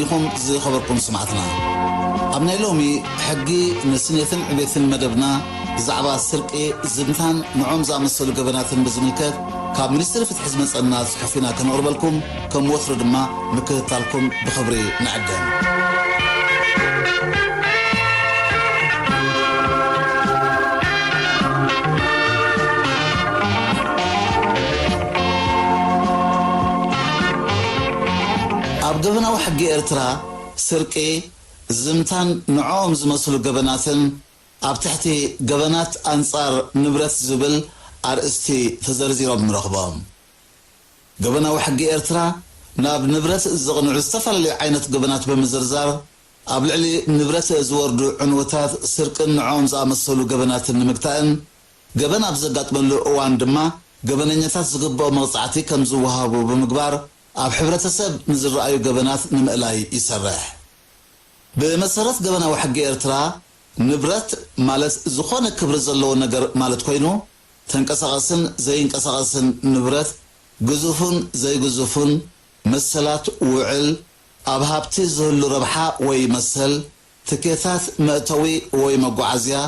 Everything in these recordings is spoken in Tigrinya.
ኢኹም ዝኸበርኩም ስማዕትና። ኣብ ናይ ሎሚ ሕጊ ንስኔትን ዕቤትን መደብና ብዛዕባ ስርቂ፣ ዝምታን ንዖም ዝኣመሰሉ ገበናትን ብዝምልከት ካብ ሚኒስትሪ ፍትሒ ዝመጸና ጽሑፍ ኢና ከነቕርበልኩም፣ ከም ወትሩ ድማ ምክትታልኩም ብኽብሪ ንዕደም። ኣብ ገበናዊ ሕጊ ኤርትራ ስርቂ፣ ዝምታን ንዕኦም ዝመስሉ ገበናትን ኣብ ትሕቲ ገበናት ኣንጻር ንብረት ዝብል ኣርእስቲ ተዘርዚሮም ንረኽቦም። ገበናዊ ሕጊ ኤርትራ ናብ ንብረት ዘቕንዑ ዝተፈላለዩ ዓይነት ገበናት ብምዝርዛር፣ ኣብ ልዕሊ ንብረት ዝወርዱ ዕንወታት ስርቅን ንዕኦም ዝኣመሰሉ ገበናትን ንምግታእን፣ ገበን ኣብ ዘጋጥመሉ እዋን ድማ ገበነኛታት ዝግብኦ መቕጻዕቲ ከም ዝወሃቡ ብምግባር፣ ኣብ ሕብረተሰብ ንዝረኣዩ ገበናት ንምእላይ ይሰርሕ። ብመሰረት ገበናዊ ሕጊ ኤርትራ፣ ንብረት ማለት ዝኾነ ክብሪ ዘለዎ ነገር ማለት ኮይኑ፣ ተንቀሳቐስን ዘይንቀሳቐስን ንብረት፣ ግዙፍን ዘይግዙፍን፣ መሰላት ውዕል፣ ኣብ ሃብቲ ዝህሉ ረብሓ ወይ መሰል፣ ትኬታት መእተዊ ወይ መጓዓዝያ፣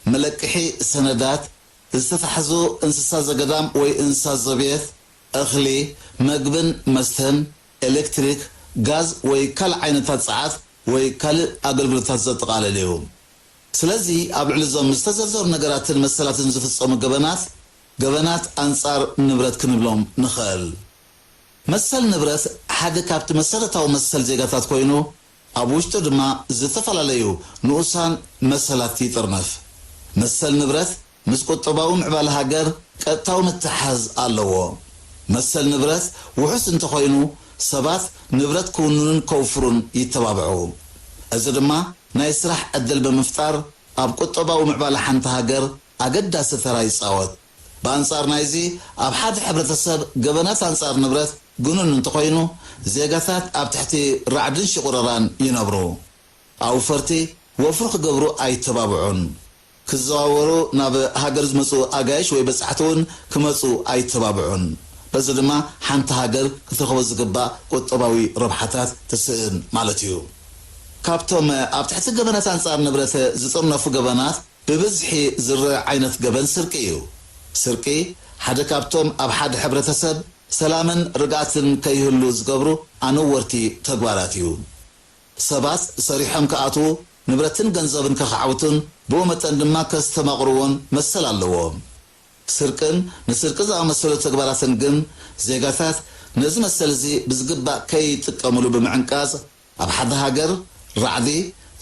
መለቅሒ ሰነዳት፣ ዝተታሕዙ እንስሳ ዘገዳም ወይ እንስሳ ዘቤት፣ እኽሊ፣ መግብን መስተን፣ ኤሌክትሪክ፣ ጋዝ ወይ ካልእ ዓይነታት ጸዓት ወይ ካልእ ኣገልግሎታት ዘጠቓልል እዩ። ስለዚ ኣብ ልዕሊ እዞም ዝተዘርዘሩ ነገራትን መሰላትን ዝፍጸሙ ገበናት፣ ገበናት ኣንጻር ንብረት ክንብሎም ንኽእል። መሰል ንብረት ሓደ ካብቲ መሰረታዊ መሰል ዜጋታት ኮይኑ፣ ኣብ ውሽጡ ድማ ዝተፈላለዩ ንኡሳን መሰላት ይጥርንፍ። መሰል ንብረት ምስ ቁጠባዊ ምዕባለ ሃገር ቀጥታዊ ምትሓዝ ኣለዎ። መሰል ንብረት ውሑስ እንተኾይኑ፣ ሰባት ንብረት ክውንኑን ከውፍሩን ይተባብዑ። እዚ ድማ ናይ ስራሕ ዕድል ብምፍጣር ኣብ ቁጠባዊ ምዕባለ ሓንቲ ሃገር ኣገዳሲ ተራ ይጻወት። ብኣንጻር ናይዚ፣ ኣብ ሓደ ሕብረተሰብ ገበናት ኣንጻር ንብረት ግኑን እንተኾይኑ፣ ዜጋታት ኣብ ትሕቲ ራዕድን ሽቑረራን ይነብሩ። ኣውፈርቲ ወፍሪ ክገብሩ ኣይተባብዑን። ክዘዋወሩ ናብ ሃገር ዝመጹ ኣጋይሽ ወይ በጻሕቲ እውን ክመጹ ኣይተባብዑን። በዚ ድማ ሓንቲ ሃገር ክትረኽቦ ዝግባእ ቁጠባዊ ረብሓታት ትስእን ማለት እዩ። ካብቶም ኣብ ትሕቲ ገበናት ኣንጻር ንብረት ዝጥርነፉ ገበናት ብብዝሒ ዝረአ ዓይነት ገበን ስርቂ እዩ። ስርቂ ሓደ ካብቶም ኣብ ሓደ ሕብረተሰብ ሰላምን ርግኣትን ከይህሉ ዝገብሩ ኣነወርቲ ተግባራት እዩ። ሰባት ሰሪሖም ክኣትዉ፣ ንብረትን ገንዘብን ከኻዕብቱን ብኡ መጠን ድማ ከስተማቕርዎን መሰል ኣለዎም። ስርቅን ንስርቂ ዝኣመሰሉ ተግባራትን ግን ዜጋታት ነዚ መሰል እዚ ብዝግባእ ከይጥቀምሉ ብምዕንቃጽ፣ ኣብ ሓደ ሃገር ራዕዲ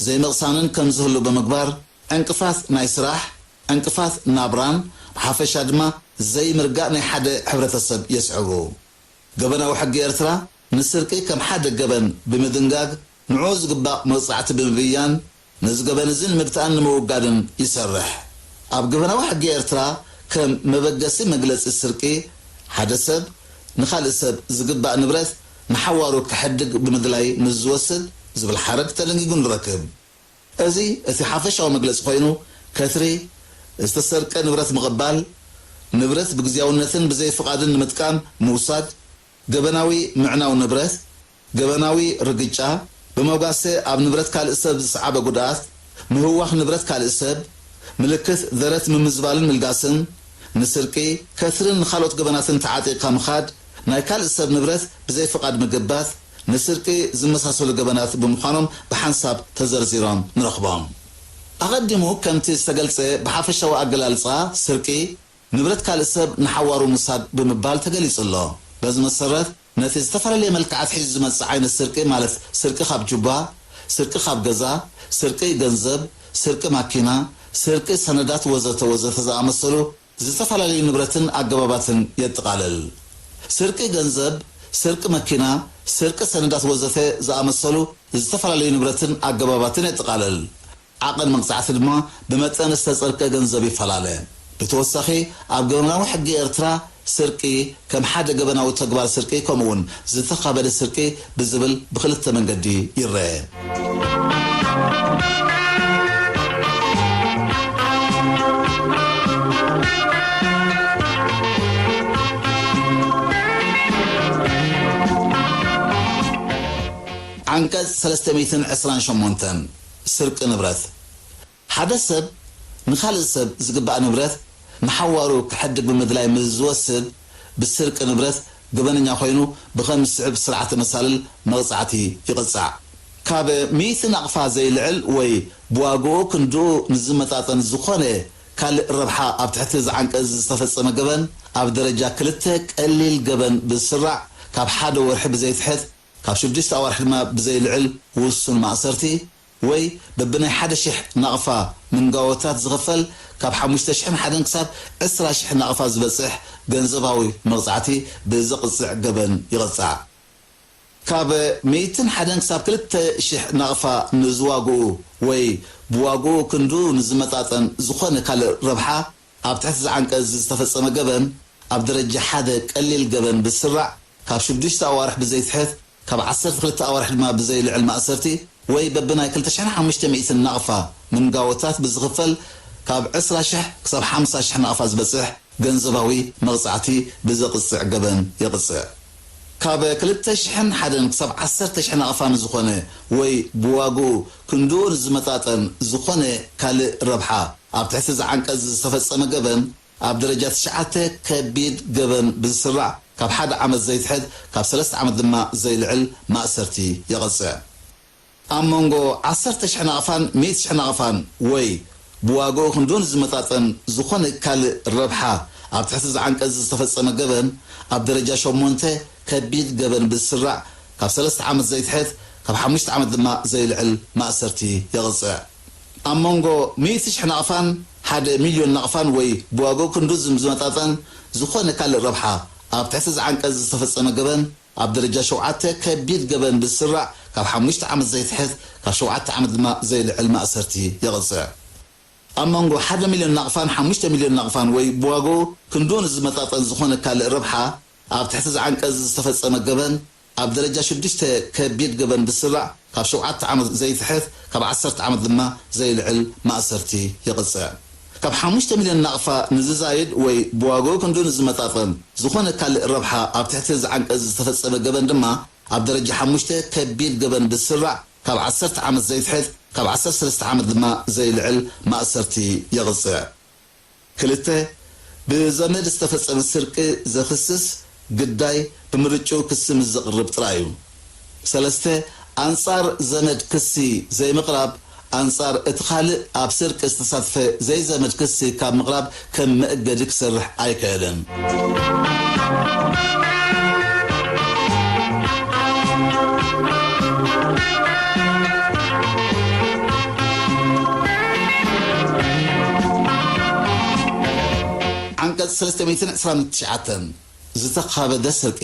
ዘይምቕሳንን ከም ዝህሉ ብምግባር፣ ዕንቅፋት ናይ ስራሕ፣ ዕንቅፋት ናብራን ብሓፈሻ ድማ ዘይምርጋእ ናይ ሓደ ሕብረተሰብ የስዕቡ። ገበናዊ ሕጊ ኤርትራ ንስርቂ ከም ሓደ ገበን ብምድንጋግ፣ ንዕኡ ዝግባእ መቕጻዕቲ ብምብያን፣ ነዚ ገበን እዚ ንምግታእን ንምውጋድን ይሰርሕ። ኣብ ገበናዊ ሕጊ ኤርትራ ከም መበገሲ መግለጺ ስርቂ፣ ሓደ ሰብ ንኻልእ ሰብ ዝግባእ ንብረት ንሓዋሩ ክሕድግ ብምድላይ ንዝወስድ ዝብል ሓረግ ተደንጊጉ ንረክብ። እዚ እቲ ሓፈሻዊ መግለጺ ኮይኑ፣ ከትሪ፣ ዝተሰርቀ ንብረት ምቕባል፣ ንብረት ብግዝያውነትን ብዘይ ፍቓድን ንምጥቃም ምውሳድ፣ ገበናዊ ምዕናው ንብረት፣ ገበናዊ ርግጫ፣ ብመጓሰ ኣብ ንብረት ካልእ ሰብ ዝሰዓበ ጉድኣት፣ ምህዋኽ ንብረት ካልእ ሰብ፣ ምልክት ደረት ምምዝባልን ምልጋስን፣ ንስርቂ፣ ከትርን ንኻልኦት ገበናትን ተዓጢቕካ ምኻድ፣ ናይ ካልእ ሰብ ንብረት ብዘይ ፍቓድ ምግባት፣ ንስርቂ ዝመሳሰሉ ገበናት ብምዃኖም ብሓንሳብ ተዘርዚሮም ንረኽቦም። ኣቐዲሙ ከምቲ ዝተገልጸ ብሓፈሻዊ ኣገላልጻ ስርቂ ንብረት ካልእ ሰብ ንሓዋሩ ምውሳድ ብምባል ተገሊጹ ኣሎ። በዚ መሰረት ነቲ ዝተፈላለየ መልክዓት ሒዙ ዝመጽእ ዓይነት ስርቂ ማለት ስርቂ ካብ ጁባ፣ ስርቂ ካብ ገዛ፣ ስርቂ ገንዘብ፣ ስርቂ ማኪና፣ ስርቂ ሰነዳት ወዘተ ወዘተ ዝኣመሰሉ ዝተፈላለዩ ንብረትን ኣገባባትን የጠቓልል። ስርቂ ገንዘብ፣ ስርቂ መኪና፣ ስርቂ ሰነዳት ወዘተ ዝኣመሰሉ ዝተፈላለዩ ንብረትን ኣገባባትን የጠቓልል። ዓቐን መቕጻዕቲ ድማ ብመጠን ዝተጸርቀ ገንዘብ ይፈላለ። ብተወሳኺ ኣብ ገበናዊ ሕጊ ኤርትራ ስርቂ ከም ሓደ ገበናዊ ተግባር ስርቂ ከምኡውን ዝተኻበደ ስርቂ ብዝብል ብኽልተ መንገዲ ይረአ። ዓንቀጽ ሰለስተ ሚእትን ዕስራን ሸሞንተን፣ ስርቂ ንብረት። ሓደ ሰብ ንኻልእ ሰብ ዝግባእ ንብረት ንሓዋሩ ክሕድግ ብምድላይ ምስ ዝወስድ፣ ብስርቂ ንብረት ገበነኛ ኮይኑ ብኸም ዝስዕብ ስርዓተ መሳልል መቕጻዕቲ ይቕጻዕ። ካብ ሚእቲ ናቕፋ ዘይልዕል ወይ ብዋግኡ ክንድኡ ንዝመጣጠን ዝኾነ ካልእ ረብሓ ኣብ ትሕቲ እዚ ዓንቀጽ ዝተፈጸመ ገበን ኣብ ደረጃ ክልተ ቀሊል ገበን ብዝስራዕ ካብ ሓደ ወርሒ ብዘይትሕት ካብ ሽዱሽተ ኣዋርሕ ድማ ብዘይልዕል ውሱን ማእሰርቲ ወይ በብናይ ሓደ ሽሕ ናቕፋ ምንጋዎታት ዝኽፈል ካብ ሓሙሽተ ሽሕን ሓደን ክሳብ ዕስራ ሽሕ ናቕፋ ዝበጽሕ ገንዘባዊ መቕጻዕቲ ብዘቕጽዕ ገበን ይቕጻዕ። ካብ ሚእትን ሓደን ክሳብ ክልተ ሽሕ ናቕፋ ንዝዋግኡ ወይ ብዋግኡ ክንዱ ንዝመጣጠን ዝኾነ ካልእ ረብሓ ኣብ ትሕቲ እዚ ዓንቀጽ ዝተፈጸመ ገበን ኣብ ደረጃ ሓደ ቀሊል ገበን ብዝስራዕ ካብ ሽዱሽተ ኣዋርሕ ብዘይትሕት ካብ ዓሰርተ ክልተ ኣዋርሕ ድማ ብዘይልዕል ማእሰርቲ ወይ በብናይ ክልተ ሽሕን ሓሙሽተ ሚእትን ናቕፋ ምንጋዎታት ብዝኽፈል ካብ ዕስራ ሽሕ ክሳብ ሓምሳ ሽሕ ናቕፋ ዝበጽሕ ገንዘባዊ መቕጻዕቲ ብዘቕጽዕ ገበን የቕጽዕ። ካብ ክልተ ሽሕን ሓደን ክሳብ ዓሰርተ ሽሕ ናቕፋ ንዝኾነ ወይ ብዋግኡ ክንድኡ ንዝመጣጠን ዝኾነ ካልእ ረብሓ ኣብ ትሕቲ እዚ ዓንቀጽ ዝተፈጸመ ገበን ኣብ ደረጃ ትሽዓተ ከቢድ ገበን ብዝስራዕ ካብ ሓደ ዓመት ዘይትሕት ካብ ሰለስተ ዓመት ድማ ዘይልዕል ማእሰርቲ የቐጽዕ። ኣብ መንጎ ዓሰርተ ሽሕ ናቕፋን ሚእቲ ሽሕ ናቕፋን ወይ ብዋግኡ ክንድኡ ንዝመጣጠን ዝኾነ ካልእ ረብሓ ኣብ ትሕቲ እዚ ዓንቀጽ ዝተፈጸመ ገበን ኣብ ደረጃ ሸሞንተ ከቢድ ገበን ብዝስራዕ ካብ ሰለስተ ዓመት ዘይትሕት ካብ ሓሙሽተ ዓመት ድማ ዘይልዕል ማእሰርቲ የቕጽዕ። ኣብ መንጎ ሚእቲ ሽሕ ናቕፋን ሓደ ሚልዮን ናቕፋን ወይ ብዋግኡ ክንድኡ ዝም-፣ ዝመጣጠን ዝኾነ ካልእ ረብሓ ኣብ ትሕቲ እዚ ዓንቀጽ ዝተፈጸመ ገበን ኣብ ደረጃ ሸውዓተ ከቢድ ገበን ብዝስራዕ ካብ ሓሙሽተ ዓመት ዘይትሕት ካብ ሸውዓተ ዓመት ድማ ዘይልዕል ማእሰርቲ የቕጽዕ። ኣብ መንጎ ሓደ ሚልዮን ናቕፋን ሓሙሽተ ሚልዮን ናቕፋን ወይ ብዋግኡ ክንድኡ ንዝመጣጠን ዝኾነ ካልእ ረብሓ ኣብ ትሕቲ እዚ ዓንቀጽ ዝተፈጸመ ገበን ኣብ ደረጃ ሽዱሽተ ከቢድ ገበን ብዝስራዕ ካብ ሸውዓተ ዓመት ዘይትሕት ካብ ዓሰርተ ዓመት ድማ ዘይልዕል ማእሰርቲ ይቕጽዕ። ካብ ሓሙሽተ ሚልዮን ናቕፋ ንዝዛይድ ወይ ብዋግኡ ክንድኡ ንዝመጣጠን ዝኾነ ካልእ ረብሓ ኣብ ትሕቲ እዚ ዓንቀጽ ዝተፈጸመ ገበን ድማ ኣብ ደረጃ ሓሙሽተ ከቢድ ገበን ብዝስራዕ ካብ ዓሰርተ ዓመት ዘይትሕት ካብ ዓሰርተ ሰለስተ ዓመት ድማ ዘይልዕል ማእሰርቲ የቕጽዕ። ክልተ፣ ብዘመድ ዝተፈጸመ ስርቂ ዘኽስስ ግዳይ ብምርጭኡ ክሲ ምስ ዘቕርብ ጥራይ እዩ። ሰለስተ፣ ኣንጻር ዘመድ ክሲ ዘይምቕራብ ኣንጻር እቲ ካልእ ኣብ ስርቂ ዝተሳተፈ ዘይዘመድ ክሲ ካብ ምቕራብ ከም መእገዲ ክሰርሕ ኣይክእልን። ዓንቀጽ ሰለስተ ሚእትን ዕስራን ትሽዓተን፣ ዝተኻበደ ስርቂ።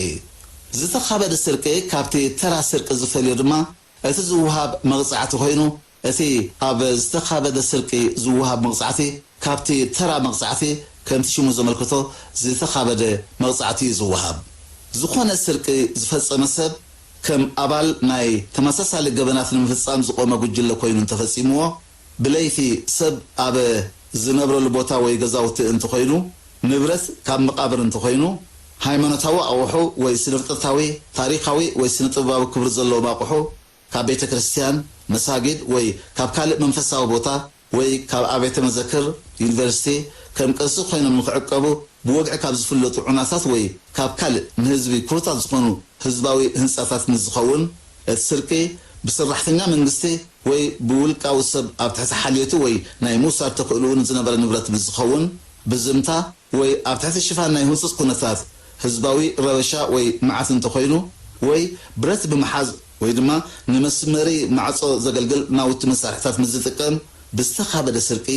ዝተኻበደ ስርቂ ካብቲ ተራ ስርቂ ዝፈልዮ ድማ እቲ ዝወሃብ መቕጻዕቲ ኮይኑ፣ እቲ ኣብ ዝተኻበደ ስርቂ ዝወሃብ መቕጻዕቲ ካብቲ ተራ መቕጻዕቲ ከምቲ ሽሙ ዘመልክቶ ዝተኻበደ መቕጻዕቲ እዩ ዝወሃብ። ዝኾነ ስርቂ ዝፈጸመ ሰብ ከም ኣባል ናይ ተመሳሳሊ ገበናት ንምፍጻም ዝቖመ ጉጅለ ኮይኑ እንተፈጺምዎ፣ ብለይቲ ሰብ ኣብ ዝነብረሉ ቦታ ወይ ገዛውቲ እንተኾይኑ፣ ንብረት ካብ መቓብር እንተኾይኑ፣ ሃይማኖታዊ ኣቑሑ ወይ ስነ-ፍጥረታዊ፣ ታሪኻዊ ወይ ስነ-ጥበባዊ ክብሪ ዘለዎም ኣቑሑ ካብ ቤተ ክርስቲያን፣ መሳጊድ ወይ ካብ ካልእ መንፈሳዊ ቦታ ወይ ካብ ኣብያተ መዘክር ዩኒቨርሲቲ ከም ቅርሲ ኮይኖም ንኽዕቀቡ ብወግዒ ካብ ዝፍለጡ ዑናታት ወይ ካብ ካልእ ንህዝቢ ክቡራት ዝኾኑ ህዝባዊ ህንጻታት ምስ ዝኸውን፣ እቲ ስርቂ ብሰራሕተኛ መንግስቲ ወይ ብውልቃዊ ሰብ ኣብ ትሕቲ ሓልዮቱ ወይ ናይ ምውሳድ ተኽእሎኡ ንዝነበረ ንብረት ምስ ዝኸውን፣ ብዝምታ ወይ ኣብ ትሕቲ ሽፋን ናይ ህጹጽ ኩነታት ህዝባዊ ረበሻ ወይ መዓት እንተኾይኑ፣ ወይ ብረት ብምሓዝ ወይ ድማ ንመስመሪ ማዕጾ ዘገልግል ናውቲ መሳርሕታት ምስ ዝጥቀም፣ ብዝተኻበደ ስርቂ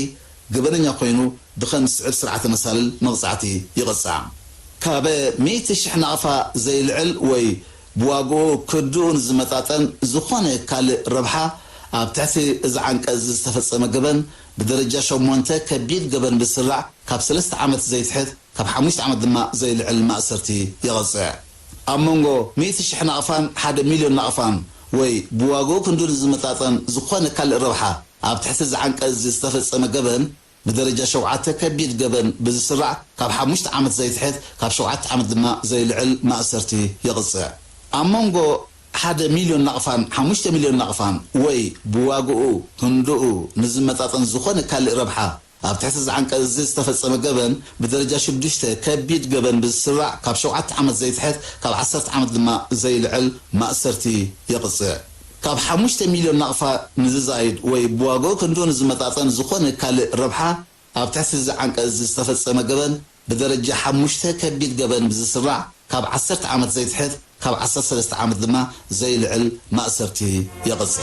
ገበነኛ ኮይኑ ብኸም ዝስዕብ ስርዓተ መሳልል መቕጻዕቲ ይቕጻዕ። ካብ ሚእቲ ሽሕ ናቕፋ ዘይልዕል ወይ ብዋግኡ ክንድኡ ንዝመጣጠን ዝኾነ ካልእ ረብሓ ኣብ ትሕቲ እዚ ዓንቀጽ ዝተፈጸመ ገበን ብደረጃ ሸሞንተ ከቢድ ገበን ብዝስራዕ ካብ ሰለስተ ዓመት ዘይትሕት ካብ ሓሙሽተ ዓመት ድማ ዘይልዕል ማእሰርቲ ይቐጽዕ። ኣብ መንጎ ሚእቲ ሽሕ ናቕፋን ሓደ ሚልዮን ናቕፋን ወይ ብዋግኡ ክንድኡ ንዝመጣጠን ዝኾነ ካልእ ረብሓ ኣብ ትሕቲ እዚ ዓንቀጽ ዝተፈጸመ ገበን ብደረጃ ሸውዓተ ከቢድ ገበን ብዝስራዕ ካብ ሓሙሽተ ዓመት ዘይትሕት ካብ ሸውዓተ ዓመት ድማ ዘይልዕል ማእሰርቲ ይቕጽዕ። ኣብ መንጎ ሓደ ሚልዮን ናቕፋን ሓሙሽተ ሚልዮን ናቕፋን ወይ ብዋግኡ ክንድኡ ንዝመጣጠን ዝኾነ ካልእ ረብሓ ኣብ ትሕቲ እዚ ዓንቀጽ እዚ ዝተፈጸመ ገበን ብደረጃ ሽዱሽተ ከቢድ ገበን ብዝስራዕ ካብ ሸውዓተ ዓመት ዘይትሕት ካብ ዓሰርተ ዓመት ድማ ዘይልዕል ማእሰርቲ የቕጽዕ። ካብ ሓሙሽተ ሚልዮን ናቕፋ ንዝዛይድ ወይ ብዋግኡ ክንድኡ ንዝመጣጠን ዝኾነ ካልእ ረብሓ ኣብ ትሕቲ እዚ ዓንቀጽ እዚ ዝተፈጸመ ገበን ብደረጃ ሓሙሽተ ከቢድ ገበን ብዝስራዕ ካብ ዓሰርተ ዓመት ዘይትሕት ካብ ዓሰርተ ሰለስተ ዓመት ድማ ዘይልዕል ማእሰርቲ የቕጽዕ።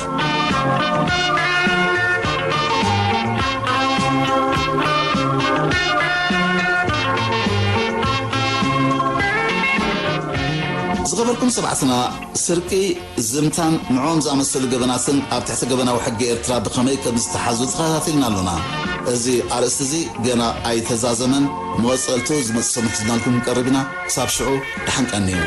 ዝኸበርኩም ሰማዕትና፣ ስርቂ፣ ዝምታን ንዕኦም ዝኣመሰሉ ገበናትን ኣብ ትሕቲ ገበናዊ ሕጊ ኤርትራ ብኸመይ ከም ዝተሓዙ ተኸታቲልና ኣሎና። እዚ ኣርእስቲ እዚ ገና ኣይተዛዘመን፣ መቐጸልቱ ዝመጽእ ሰሙን ሒዝናልኩም ክንቀርብ ኢና። ክሳብ ሽዑ ደሓን ቀንዩ።